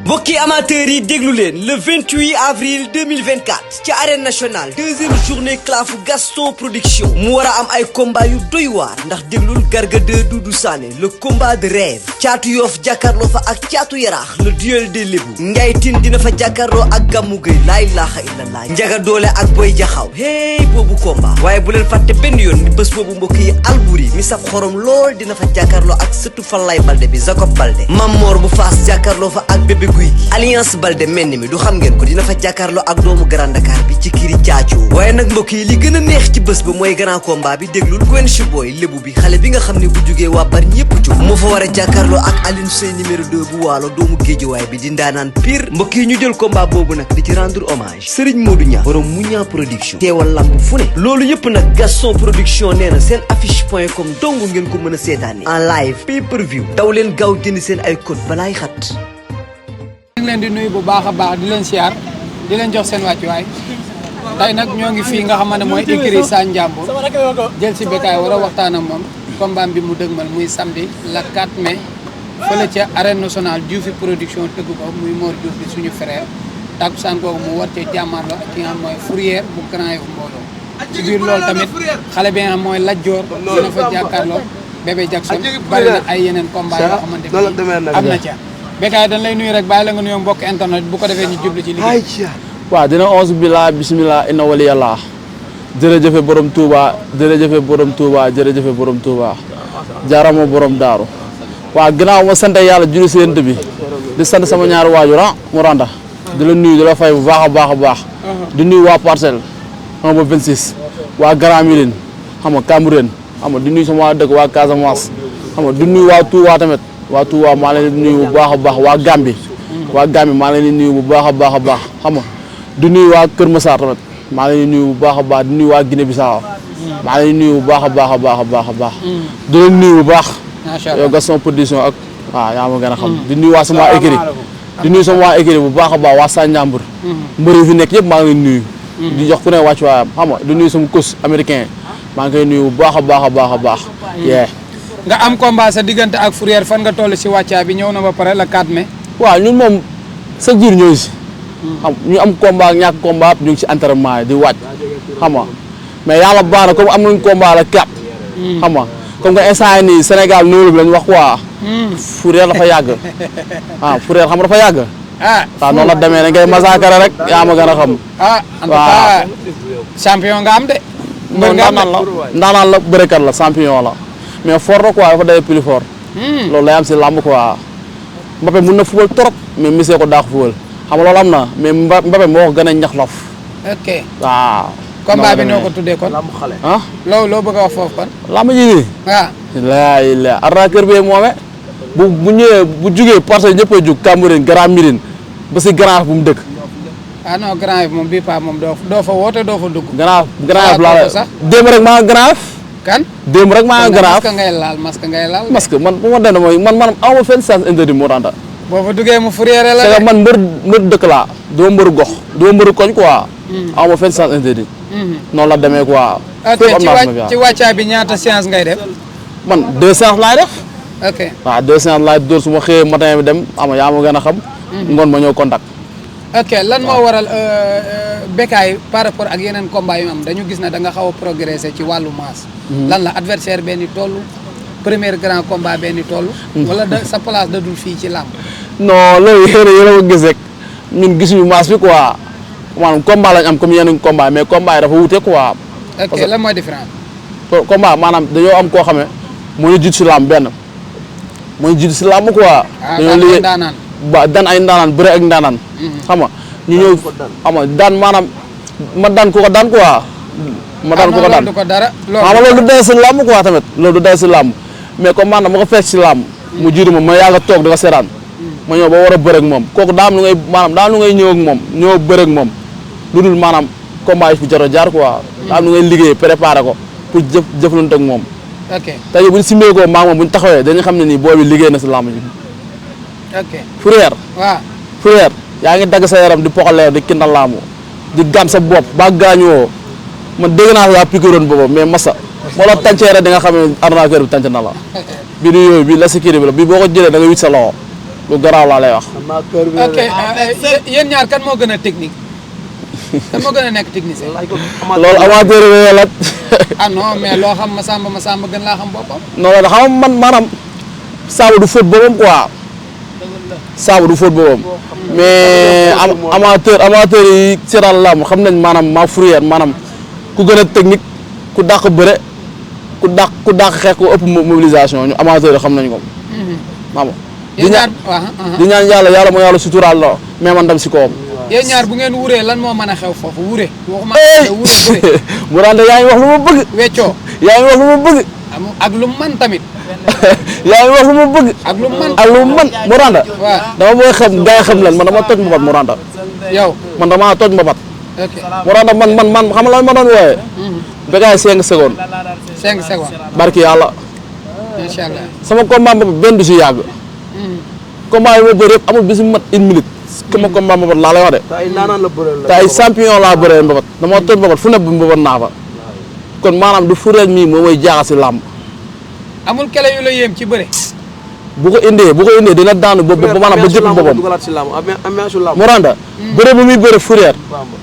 mbokki amateurs yi déglu leen le 28 avril 2024 ci arène nationale deuxième journée clafu Gaston production mu war a am ay combat yu doy waar ndax déglul Garga 2 Doudou Sané le combat de rêve caatu Yoff jàkkaarloo fa ak caatu Yaraax le duel des Lébou Ndiaye Tine dina fa jàkkaarloo ak Gamou Gueye laa ilaaha illallah Njaga Doole ak Boy Jaxaw hey boobu combat waaye bu leen fàtte benn yoon ni bés boobu mbokk yi Albouri mi saf xorom lool dina fa jàkkaarloo ak sëtu Falaye Balde bi Jacob Balde Mamor bu Faas jàkkaarloo fa ak bébé Guy Alliance Balde mel ni mi du xam ngeen ko dina fa jàkkaarloo ak doomu Grand Dakar bi ci kiri caacoo waaye nag mbokk yi li gën a neex ci bés ba mooy grand combat bi déglul Quench Boy lébu bi xale bi nga xam ne bu jugee waa bari ñëpp jóg moo fa war a jàkkaarloo ak Alioune Seye numéro 2 bu waalo doomu géejuwaay bi di ndaanaan pire mbokk yi ñu jël combat boobu nag di ci rendre hommage Serigne Modou Niang borom Mouniang production teewal lamb fu ne loolu yëpp nag Gaston production nee na seen affiche.com dong ngeen ko mën a seetaane en live pay per view daw leen gaaw jënd seen ay code balaay xat ñu leen di nuyu bu baax a baax di leen siyaar di leen jox seen wàccuwaay tey nag ñoo ngi fii nga xamante mooy écurie Sa Ndiambour jël si Bécaye war a waxtaan ak moom combat bi mu dëgmal muy samedi le 4 mai fële ca arène nationale Diouf production tëgg ko muy Mor Diouf di suñu frère takkusaan googu mu war cee jàmmaarloo ak ki nga xam mooy Fourrière bu Grand Yoff mbooloo ci biir loolu tamit xale bi nga xam mooy Lat Dior dina fa jàkkaarloo Bébé Jackson bari na ay yeneen combat yoo xamante ni am na ca Bécaye dañ lay nuyu rek bàyyi la nga nuyoo mbokk internet bu ko defee ñu jublu ci liggéey. waaw dina onze billah bismillah inna wali yàlla jërëjëfe borom Touba jërëjëfe borom Touba jërëjëfe borom Touba jaarama borom daaru waaw ginnaaw ma sant yàlla julli si yent bi di sant sama ñaari waajur mu randa di la nuyu di la fay bu baax a baax a baax di nuyu waa Parcelles xam nga ba 26 waa Grand Médine xam nga Cambérène xam nga di nuyu sama waa dëkk waa Casamance xam nga di nuyu waa Touba tamit waa Touba maa leen di nuyu bu baax a baax waa Gambie maa leen di nuyu bu baax a baax a baax xam nga di nuyu waa Kër Massar tamit maa leen di nuyu bu baax a baax di nuyu waa Guinée Bissau maa leen di nuyu bu baax a baax a baax a baax a baax di leen nuyu bu baax yow Gaston production ak waaw yaa ma gën a xam di nuyu waa sama waa écurie di nuyu sama waa écurie bu baax a baax waa Sa Ndiambour mbër yi fi nekk yëpp maa ngi leen nuyu di jox ku ne wàcc waayam xam nga di nuyu sama coach américain maa ngi koy nuyu bu baax a baax a baax a baax nga am combat sa diggante ak Fourrière fan nga toll si wàccaa bi ñëw na ba pare le 4 mai. waaw ñun moom chaque jour ñooy si. xam ñu am combat ak ñàkk combat ñu ngi si entraînement yi di wàcc xam nga mais yàlla baax na comme am nañu combat la 4. xam nga comme que instant yii nii Sénégal noonu bi lañ wax quoi. Fourrière dafa yàgg. Fourrière xam nga dafa yàgg. waaw noonu la demee dañ koy massacrer rek yaa ma gën a xam. en tout cas champion nga am de. mbër nga am ndaanaan la bërekat la champion la. mais fort la quoi dafa day plus fort. loolu lay am si làmb quoi. Mbappé mun na fubal trop mais Messi ko daax fubal xam nga loolu am na mais Mbappé moo ko gën a ñax lof. ok waaw. combat bi noo ko tuddee kon. làmb xale loo bëgg a wax foofu kon. làmb ji nii. waaw. la arnaqueur bi moome bu ñëwee bu jugee parce que ñëpp a jug Cambérène Grand Médine ba si Grand Yoff bu mu dëkk. non Grand Yoff moom bii paa moom doo fa woote doo fa dugg. Grand Yoff laa sax démb rek maa Grand Yoff kan démb rek maa ngi Grand Yoff masque ngay laal masque man bu ma demee mooy man aw ma fenn sens interdit moo tax. boo fa duggee mu Fourrière la c'est que man mbër dëkk laa doo mbër gox doo mbër koñ quoi. aw ma fenn sens interdit. noonu la demee quoi. ok ci wàccaa bi ñaata séance ngay def. man 2 séances laay def. ok waaw 2 séances laay dóor su ma xëyee matin bi dem ama yaa ma gën a xam. ngoon ma ñëw contact. ok lan moo waral Bécaye par rapport ak yeneen combat yu am dañu gis ne da nga xaw a progressé ci wàllu masse. lan la adversaire benn toll premier grand combat benn toll. wala sa place da dul fii ci làmb. non loolu yéen a ko gis rek ñun gisuñu masse bi quoi maanaam combat lañ am comme yeneen combat mais combat yi dafa wute quoi. ok lan mooy différence. combat maanaam dañoo am koo xamee moo ñu jiitu si làmb benn moo ñu jiitu si làmb quoi. dañoo liggéey ba daan ay ndaanaan bëre ak ndaanaan. xam nga ñu ñëw xam nga daan maanaam ma daan ko daan quoi. ma daan ko daan loolu du day si làmb quoi tamit loolu du day si làmb mais comme maanaam ma ko fekk si làmb mu jiitu ma yàgg a toog di ko seetaan ma ñëw ba war a bëre ak moom kooku daam lu ngay maanaam daam lu ngay ñëw ak moom ñëw bëre ak moom lu dul maanaam combat yi fi jot a jaar quoi. daam lu ngay liggéey préparé ko pour jëflante ak moom. ok tey bu ñu simbee ko maa moom bu ñu taxawee dañu xam ne nii booy bi liggéey na si làmb ji. ok Fourrière. waaw Fourrière yaa ngi dagg sa yaram di poxaleer di kindal laamu di gam sa bopp ba gaañuwoo man dégg naa yaa piqûroon boobu mais masa moo la tàncee rek di nga xam ne arnaqueur bi tànc na la. bi du yooyu bi la sécurité bi la bi boo ko jëlee da nga wit sa loxo lu garaaw laa lay wax. ok yéen ñaar kan moo gën a technique kan moo gën a nekk technicien. loolu amateur yi la. ah non mais loo xam Massamba gën laa xam boppam. non non xam man maanaam saabu du fóot boppam quoi saabu du fóot boppam mais amateur yi seetaan làmb xam nañ maanaam maa Fourrière maanaam ku gën a technique ku dàq bëre ku dàq xeex ku ëpp mobilisation ñu amateur yi xam nañ ko. xam nga di ñaan yàlla moo yàlla suturaal la mais man dem si kawam. yéen ñaar bu ngeen wuree lan moo mën a xew foofu wure. waxuma wure mu daan yaa ngi wax lu ma bëgg. weccoo yaa ngi wax lu ma bëgg. ak lu man tamit. yaa ngi wax lu ma bëgg. ak lu man mu randa. waaw dama bëgg xam gars yi xam leen man dama toj mbabat mu randa. yow man damaa toj mbabat. ok mu randa man xam nga lan ma doon wooyee. Bécaye 5 secondes. 5 secondes. barki yàlla. incha allah sama combat mbabat benn du si yàgg. combat yi ma bëri yëpp amul bisu mat 1 minute. sama combat mbabat laa lay wax de. te ay champion laa bëree mbabat dama toj mbabat fu ne bu mbabat naa fa. kon maanaam du Fourrière mii moo may jaaxal si làmb. amul kele yu la yéem ci bëre. bu ko indee dina daanu ba maanaam ba jëppi boppam. mu randa bëre bu muy bëre Fourrière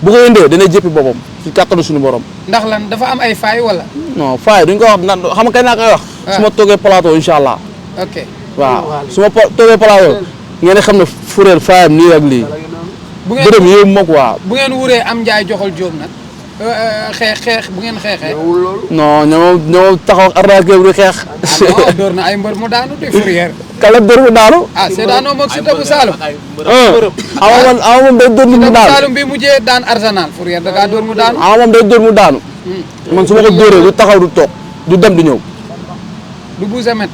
bu ko indee dina jëppi boppam ci kàttanu suñu borom. ndax lan dafa am ay faay wala. non faay duñ ko wax xam nga kañ laa koy wax. su ma toogee plateau incha allah. ok waaw su ma toogee plateau ngeen xam ne Fourrière faayam nii ak lii. bu ngeen bërëm yëpp moom quoi. bu ngeen wuree am njaay joxal jóob nag. xeex bu ngeen xeexee. non ñoo taxaw ak arnaque bi xeex. non door na ay mbër mu daanu de Fourrière. kala door mu daanu. ah c'est daanoo moog Siteu bu Saloum. ama moom day door mu daanu. Siteu bu Saloum bi mujjee daan Arsenal Fourrière da kaa door mu daanu. ama moom day door mu daanu. man su ma ko dóoree du taxaw du toog du dem du ñëw. du bouse met.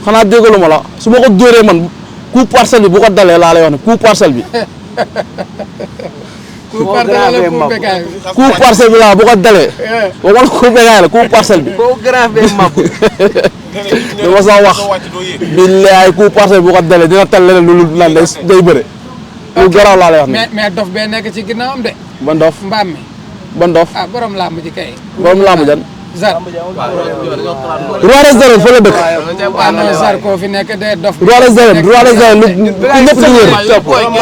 xanaa déggalu ma la su ma ko dóoree man coup parcelle bi bu ko dalee laa lay wax ne coup parcelle bi. coup Bécaye bi. coup parcelle bi laa bu ko dalee. boo ma la coup Bécaye la coup parcelle bi. dama sax wax. billaay coup parcelle bu ko dalee dina tal leneen lu naan day bëre. lu garaaw laa lay wax ne. mais dof bee nekk ci ginnaawam de. ban dof mbaam mi. ban dof. ah borom làmb ji kay. borom làmb jan. Zar. roi des arènes fa la dëkk. ah non Zar koo fi nekk de dof. roi des arènes lu ñëpp di wër.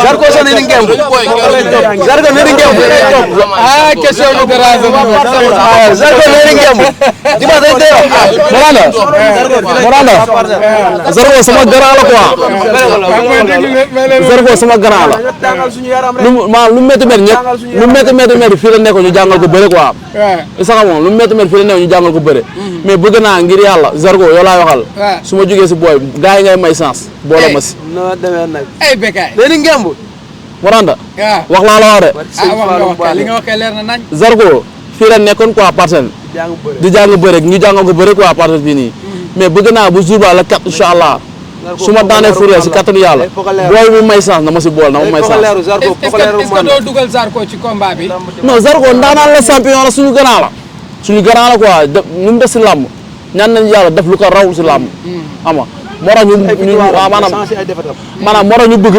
Zarko sax ne di ngemb. Zarko ne di ngemb. ah question bu dérange ma. Zarko ne di ngemb. di ma day wax. Moranda Zarko sama grand la quoi. Zarko sama grand la. lu métti métti ñëpp lu métti fii la nekkoon ñu jàngal ko bëre quoi. sax moom lu métti métti fii la nekkoon ñu jàngal ko bëre. mais bëgg naa ngir yàlla Zarko yow laay waxal. su ma jógee si booy gars yi ngay may chance. boole ma si. ay Bécaye. léegi ngemb. Moranda. waaw wax laa la wax de. wax nga li nga wax kay leer na nañ. Zarko fii la nekkoon quoi parcelle. di jàng bëre ñu jàngal ko bëre quoi parcelle fii nii. mais bëgg naa bu jour ba la 4 incha allah. su ma daanee Fourrière si kattanu yàlla. booy mi may chance na ma si bool na ma may chance. est-ce que doo dugal Zarko ci combat bi. non Zarko ndaanaan la champion la suñu grand la. suñu grand la quoi nu mu def si làmb ñaan nañu yàlla def lu ko raw si làmb. xam nga moo tax ñu maanaam moo tax ñu bëgg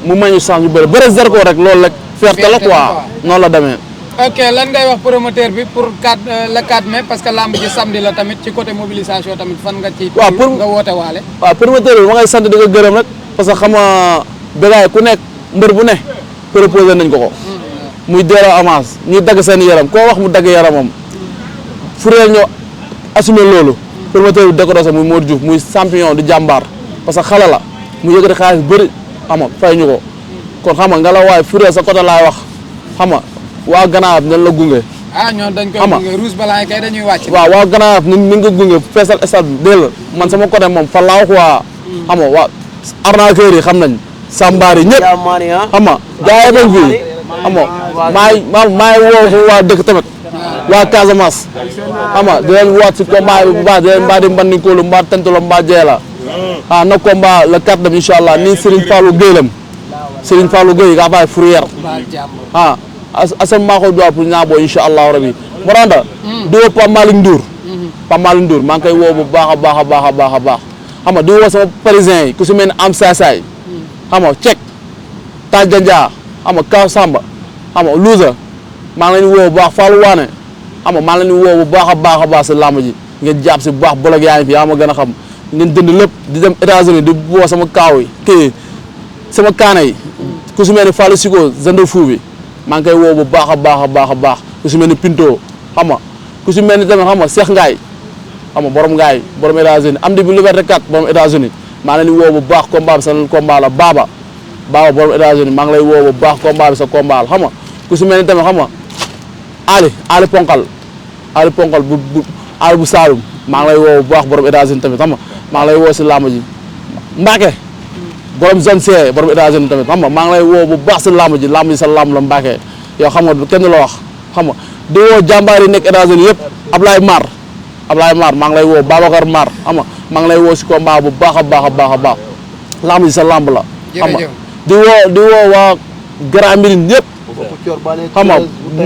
mu may ñu chance ñu bëri bëre Zarko rek loolu rek fierté la quoi noonu la demee. ok lan ngay wax promoteur bi pour le 4 mai parce que lamb ji samedi la tamit ci côté mobilisation tamit fan nga ci. waaw pour nga woote waale. waaw promoteur bi ma ngay sant di ko gërëm rek parce que xam nga Bécaye ku nekk mbër bu ne proposé nañ ko ko. muy delloo avance ñuy dagg seen yaram koo wax mu dagg yaramam Fourrière ñoo assumé loolu promoteur bi décoré muy Modou Diouf muy champion di jàmbaar parce que xale la mu yëkkati xaalis bëri xam nga fay ñu ko kon xam nga nga la waaye Fourrière sa côté laay wax xam nga waa Ganaaf nañ la gunge. ah ñoom dañ koy gunge rouge blanc kay dañuy wàcc. waaw waa Ganaaf ni nga gunge feesal stade bi dégg man sama côté moom fa laa wax waa xam nga waa arnaqueur yi xam nañ sambaar yi ñëpp xam nga jaayee bañ fii xam nga maay woo waa dëkk tamit waa Casamance xam nga di leen woot si combat bi bu baax di leen mbaa di mbandikoolu mbaa tentalo mbaa jeela na combat le 4 dem incha allah nii Serigne Fallou Gueye lam Serigne Fallou Gueye ka fay Fourrière asal maa koy doon pour ñaaboo incha allahu rabi Moranda di woo Pape Malick Ndour maa ngi koy woo bu baax a baax a baax a baax a baax xam nga di woo sama parisien yi ku si mel ni am saasaay xam nga Cek Taj Jandia xam nga Kaw Samba xam nga Louga maa ngi leen di woo bu baax Fallou Waane xam nga maa ngi leen di woo bu baax a baax si làmb ji ngeen jàpp si bu baax bolog yaa ngi fi yaa ma gën a xam ngeen jënd lépp di dem États-Unis di woo sama kaaw yi kii sama kaana yi ku si mel ni Fallou Siko Zando Fou bi maa ngi koy woo bu baax a baax a baax a baax ku si mel ni Pinto xam nga ku si mel ni tamit xam nga Cheikh Ngaye xam nga borom Ngaye borom États-Unis am di bi Liberté 4 borom États-Unis maa ngi leen di woo bu baax combat bi sa combat la Baba borom États-Unis maa ngi lay woo bu baax combat bi sa combat la xam nga ku si mel ni tamit xam nga Ali Ponkal Ali bu Saloum maa ngi lay woo bu baax borom États-Unis tamit xam nga maa ngi lay woo si làmb ji Mbacke borom zone C borom États-Unis tamit xam nga maa ngi lay woo bu baax si làmb ji sa làmb la Mbacke yow xam nga kenn la wax xam nga di woo jàmbaar yi nekk États-Unis yëpp Ablaye Mar maa ngi lay woo Babacar Mar xam nga maa ngi lay woo si combat bu baax a baax a baax a baax làmb ji sa làmb la xam nga di woo waa Grand Médine yëpp xam nga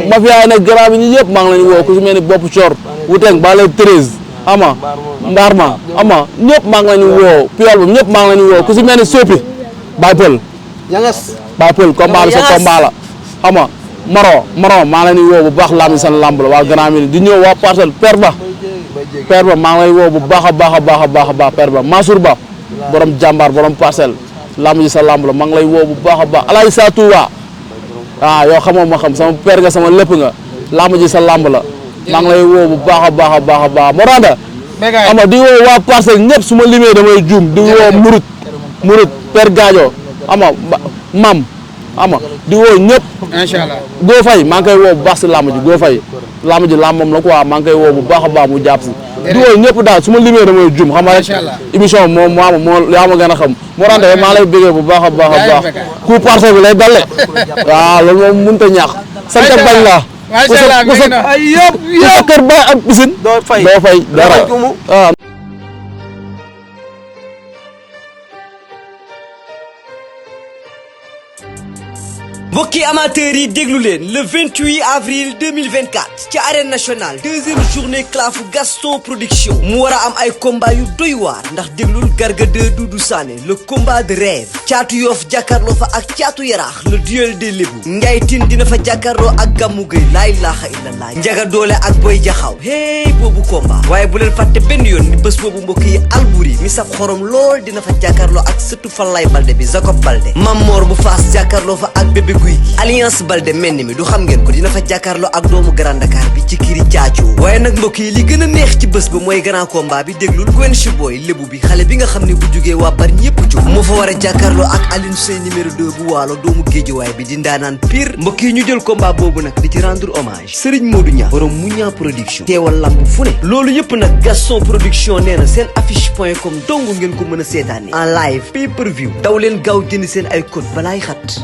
mafia yi nekk Grand Médine yëpp maa ngi leen di woo ku si mel ni bopp coor Wuteng Bale 13 xam nga Mbaar ma xam nga ñëpp maa ngi leen di woo Piol ba ñëpp maa ngi leen di woo ku si mel ni Sopi Baye Pël combat bi sa combat la xam nga Maro maa ngi leen di woo bu baax lamb seen lamb la waa Grand Médine di ñëw waa Parcelles Père Ba maa ngi lay woo bu baax a baax a baax a baax a baax Père Ba Mansour Ba borom jàmbaar borom Parcelles lamb ji sa lamb la maa ngi lay woo bu baax a baax Alaye Sa Touba yow xamoo ma xam sama père nga sama lépp nga lamb ji sa lamb la maa ngi lay woo bu baax a baax a baax a baax Moranda xam nga di woo waa Parcelles ñëpp su ma limee damay juum di woo Murit Père Gadio xam nga Mam xam nga di woo ñëpp incha allah Go Faye maa ngi koy woo bu baax si lamb ji Go Faye lamb ji lambam la quoi maa ngi koy woo bu baax a baax mu jàpp si di woo ñëpp daal su ma limee damay juum xam nga rek émission moom moo yaa ma gën a xam Moranda maa lay bëggee bu baax a baax a baax ku Parcelles bi lay dalle waaw loolu moom mënut a ñàkk sant bañ la macha allah ku sa kër ba ak piscine doo fay dara waaw mbokki amateurs yi déglu leen le 28 avril 2024 ci arène nationale deuxième journée clafu Gaston production mu war a am ay combat yu doy waar ndax déglul Garga 2 Doudou Sané le combat de rêve caatu Yoff jàkkaarloo fa ak caatu Yaraax le duel des Lébou Ndiaye Tine dina fa jàkkaarloo ak Gamou Gueye laa ilaaha illallah Njaga Doole ak Boy Jaxaw hey boobu combat waaye bu leen fàtte benn yoon ni bés boobu mbokk yi Albouri mi saf xorom lool dina fa jàkkaarloo ak sëtu Falaye Balde bi Jacob Balde Mamor bu Faas jàkkaarloo fa ak bébé Alliance Balde mel ni mi du xam ngeen ko dina fa jàkkaarloo ak doomu Grand Dakar bi ci kiri caacoo waaye nag mbokk yi li gën a neex ci bés ba mooy grand combat bi déglul Quench Boy lébu bi xale bi nga xam ne bu jugee waa Bar ñëpp jóg moo fa war a jàkkaarloo ak Alioune Seye numéro 2 bu waalo doomu géejuwaay bi di ndaanaan pire mbokk yi ñu jël combat boobu nag di ci rendre hommage Serigne Modou Niang borom Mouniang production teewal lamb fu ne loolu yëpp nag Gaston production nee na seen affiche.com dong ngeen ko mën a seetaane en live pay per view daw leen gaaw jënd seen ay code balaay xat